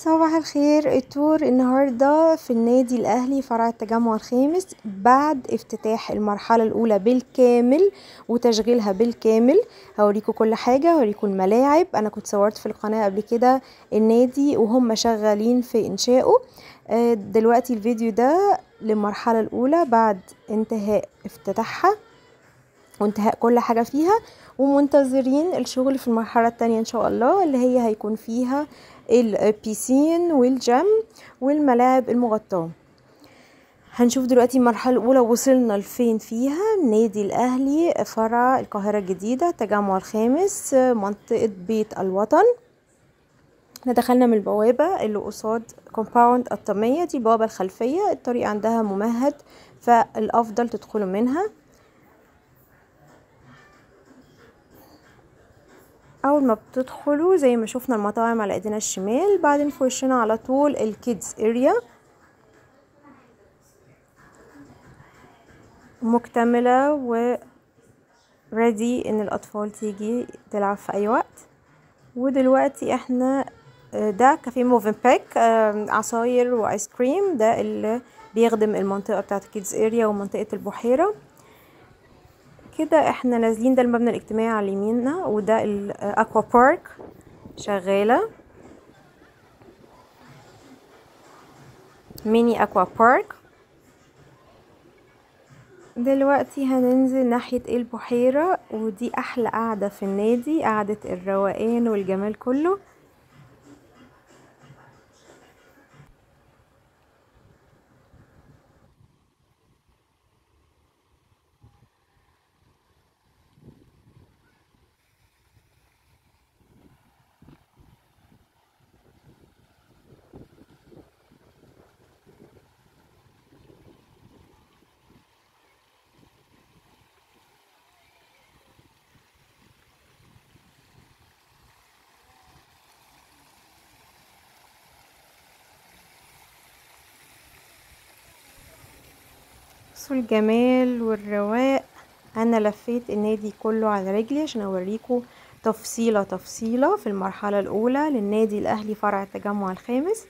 صباح الخير. ال tour النهاردة في النادي الأهلي فرع التجمع الخامس بعد افتتاح المرحلة الأولى بالكامل وتشغيلها بالكامل. هوريكم كل حاجة، هوريكم الملاعب. أنا كنت صورت في القناة قبل كده النادي وهم شغالين في إنشائه. دلوقتي الفيديو ده للمرحلة الأولى بعد انتهاء افتتاحها وانتهاء كل حاجة فيها، ومنتظرين الشغل في المرحلة التانية ان شاء الله اللي هي هيكون فيها البيسين والجيم والملاعب المغطاة. هنشوف دلوقتي المرحلة الأولى وصلنا لفين فيها. النادي الأهلي فرع القاهرة الجديدة التجمع الخامس منطقة بيت الوطن. احنا دخلنا من البوابة اللي قصاد compound الطمية، دي البوابة الخلفية، الطريق عندها ممهد فالأفضل تدخلوا منها. اول ما بتدخلوا زي ما شفنا المطاعم على ايدينا الشمال، بعدين في وشنا على طول ال kids area مكتملة و ready ان الاطفال تيجي تلعب في اي وقت. ودلوقتي احنا ده كافيه موفنبيك، عصاير وايس كريم، ده اللي بيخدم المنطقة بتاعه ال kids area ومنطقة البحيرة. كده احنا نازلين، ده المبنى الاجتماعي على يميننا، وده ال aqua park شغالة، mini aqua park. دلوقتي هننزل ناحية البحيرة، ودي احلى قعدة في النادي، قعدة الروقان والجمال كله. بصوا الجمال والرواق. انا لفيت النادي كله على رجلي عشان اوريكم تفصيلة تفصيلة في المرحلة الاولى للنادي الاهلي فرع التجمع الخامس.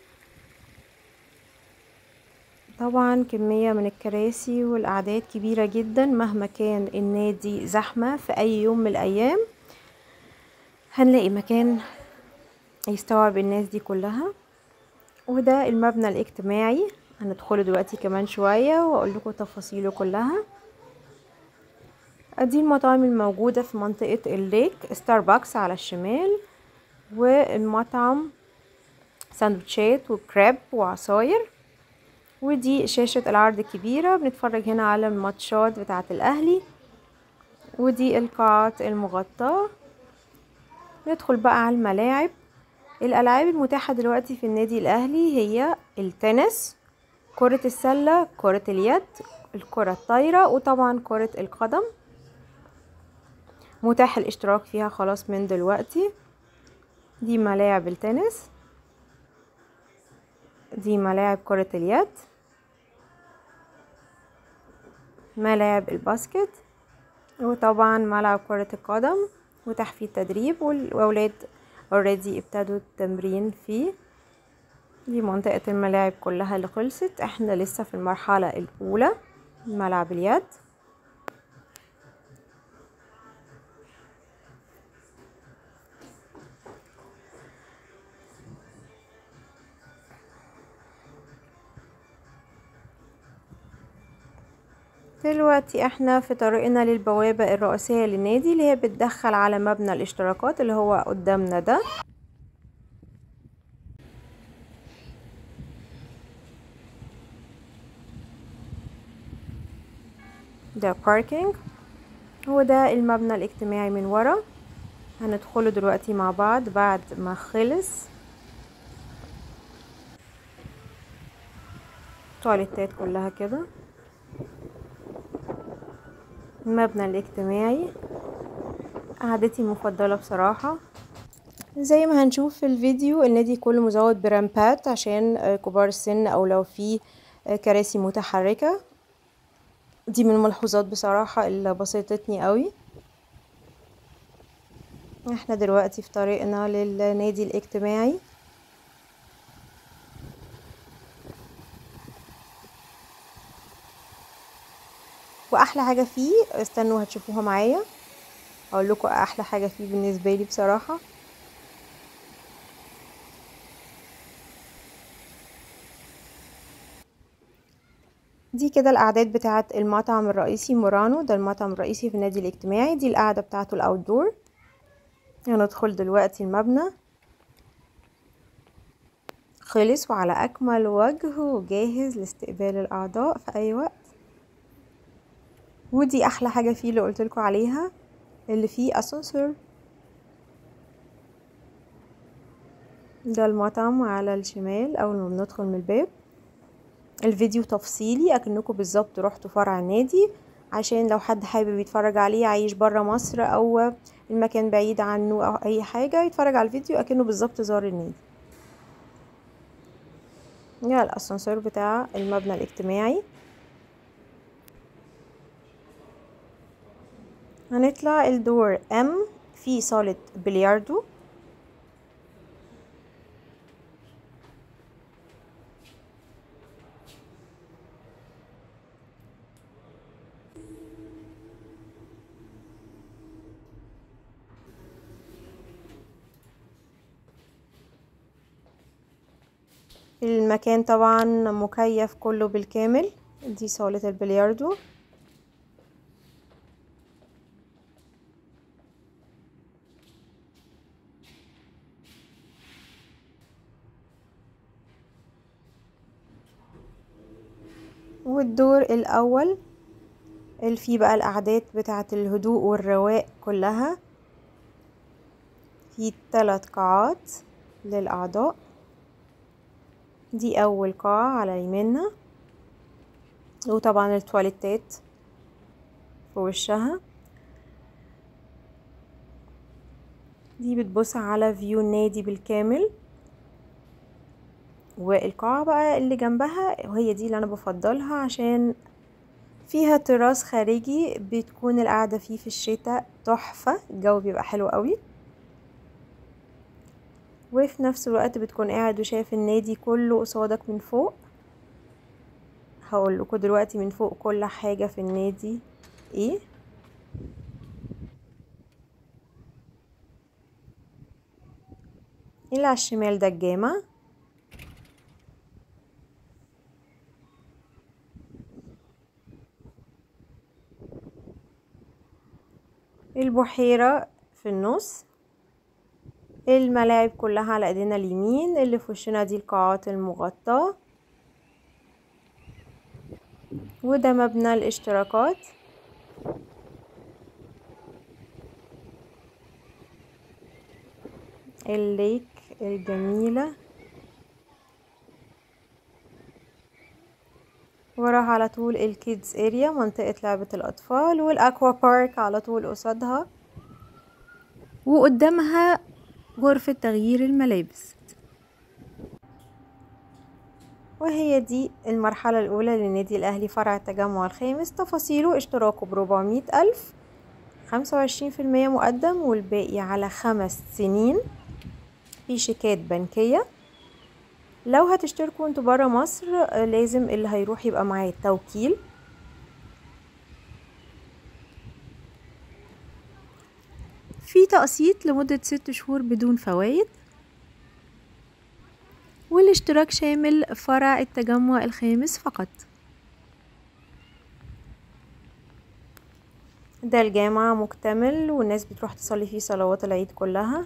طبعا كمية من الكراسي والاعداد كبيرة جدا، مهما كان النادي زحمة في اي يوم من الايام هنلاقي مكان يستوعب الناس دي كلها. وده المبنى الاجتماعي هندخله دلوقتي كمان شوية واقول لكم تفاصيله كلها. ادي المطاعم الموجودة في منطقة ال lake، ستاربكس على الشمال، والمطعم ساندوتشات وكريب وعصاير، ودي شاشة العرض الكبيرة بنتفرج هنا على الماتشات بتاعة الاهلي، ودي القاعات المغطاة. ندخل بقى على الملاعب. الالعاب المتاحة دلوقتي في النادي الاهلي هي التنس، كرة السلة، كرة اليد، الكرة الطايرة، وطبعا كرة القدم. متاح الاشتراك فيها خلاص من دلوقتي. دي ملاعب التنس، دي ملاعب كرة اليد، ملاعب الباسكت، وطبعا ملعب كرة القدم متاح فيه التدريب، والأولاد already ابتدوا التمرين فيه. دي منطقة الملاعب كلها اللي خلصت، احنا لسه في المرحلة الأولى ملعب اليد. دلوقتي احنا في طريقنا للبوابة الرئيسية للنادي اللي هي بتدخل على مبنى الاشتراكات اللي هو قدامنا ده. ده باركينج، هو ده المبنى الاجتماعي من ورا، هندخله دلوقتي مع بعض بعد ما خلص. تواليتات كلها كده. المبنى الاجتماعي قعدتي المفضلة بصراحة. زي ما هنشوف في الفيديو النادي كله مزود برامبات عشان كبار السن او لو في كراسي متحركة. دي من الملحوظات بصراحة اللي بسطتني قوي. احنا دلوقتي في طريقنا للنادي الاجتماعي. واحلى حاجة فيه استنوا هتشوفوها معايا، اقول لكم احلى حاجة فيه بالنسبة لي بصراحة. دي كده الاعداد بتاعه المطعم الرئيسي مورانو، ده المطعم الرئيسي في النادي الاجتماعي. دي القعدة بتاعته ال outdoor. هندخل دلوقتي المبنى، خلص وعلى اكمل وجه وجاهز لاستقبال الاعضاء في اي وقت. ودي احلى حاجة فيه اللي قلت لكم عليها، اللي فيه اسانسير. ده المطعم على الشمال اول ما بندخل من الباب. الفيديو تفصيلي اكنكم بالظبط رحتوا فرع النادي، عشان لو حد حابب يتفرج عليه عايش برا مصر او المكان بعيد عنه او اي حاجة، يتفرج على الفيديو اكنه بالظبط زار النادي. ده الاسانسير بتاع المبنى الاجتماعي. هنطلع الدور M، في صالة بلياردو. المكان طبعا مكيف كله بالكامل. دي صالة البلياردو. والدور الأول اللي فيه بقى القعدات بتاعة الهدوء والرواق كلها، في 3 قاعات للأعضاء. دي أول قاعة على يميننا، وطبعا التواليتات في وشها. دي بتبص على view النادي بالكامل. والقاعة بقى اللي جنبها وهي دي اللي انا بفضلها عشان فيها تراس خارجي، بتكون القعدة فيه في الشتاء تحفة، الجو بيبقى حلو قوي، وفي نفس الوقت بتكون قاعد وشايف النادي كله قصادك من فوق. هقول لكم دلوقتي من فوق كل حاجة في النادي ايه. اللي على الشمال ده الجامع. البحيرة في النص. الملاعب كلها على ايدينا اليمين. اللي في وشنا دي القاعات المغطاة. وده مبنى الاشتراكات. الليك الجميلة. وراها على طول ال kids area، منطقة لعبة الأطفال، وال aqua park على طول قصادها، وقدامها غرفة تغيير الملابس. وهي دي المرحلة الأولى للنادي الأهلي فرع التجمع الخامس. تفاصيله: اشتراكه ب400,000، 25% مقدم والباقي على 5 سنين، في شيكات بنكية. لو هتشتركوا انتوا برا مصر لازم اللي هيروح يبقى معاه التوكيل. في تقسيط لمدة 6 شهور بدون فوائد، والاشتراك شامل فرع التجمع الخامس فقط. ده الجامع مكتمل والناس بتروح تصلي فيه صلوات العيد كلها.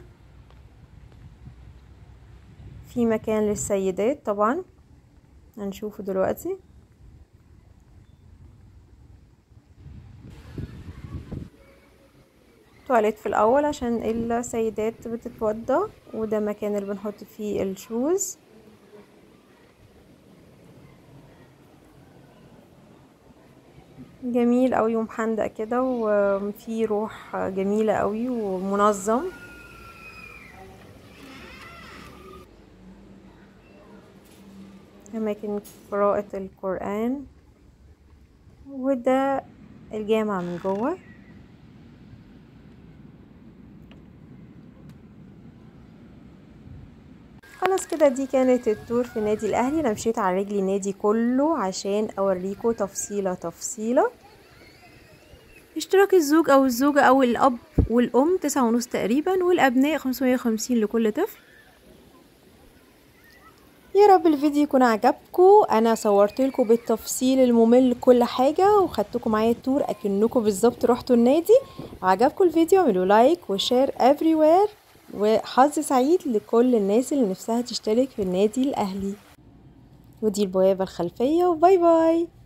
في مكان للسيدات طبعا هنشوفه دلوقتي. تواليت في الاول عشان السيدات بتتوضى، وده مكان اللي بنحط فيه ال shoes. جميل قوي ومحندق كده، وفي روح جميلة قوي ومنظم. أماكن قراءة القرآن. وده الجامع من جوه. خلاص كده دي كانت التور في النادي الأهلي. أنا مشيت على رجلي النادي كله عشان أوريكم تفصيلة تفصيلة. اشتراك الزوج او الزوجة او الاب والام 9.5 تقريبا، والابناء 550 لكل طفل. يا رب الفيديو يكون عجبكم. انا صورت لكم بالتفصيل الممل كل حاجة، وخدتكم معايا ال tour اكنكم بالظبط رحتوا النادي. عجبكم الفيديو اعملوا like و share everywhere، وحظ سعيد لكل الناس اللي نفسها تشترك في النادي الاهلي. ودي البوابة الخلفية، و bye bye.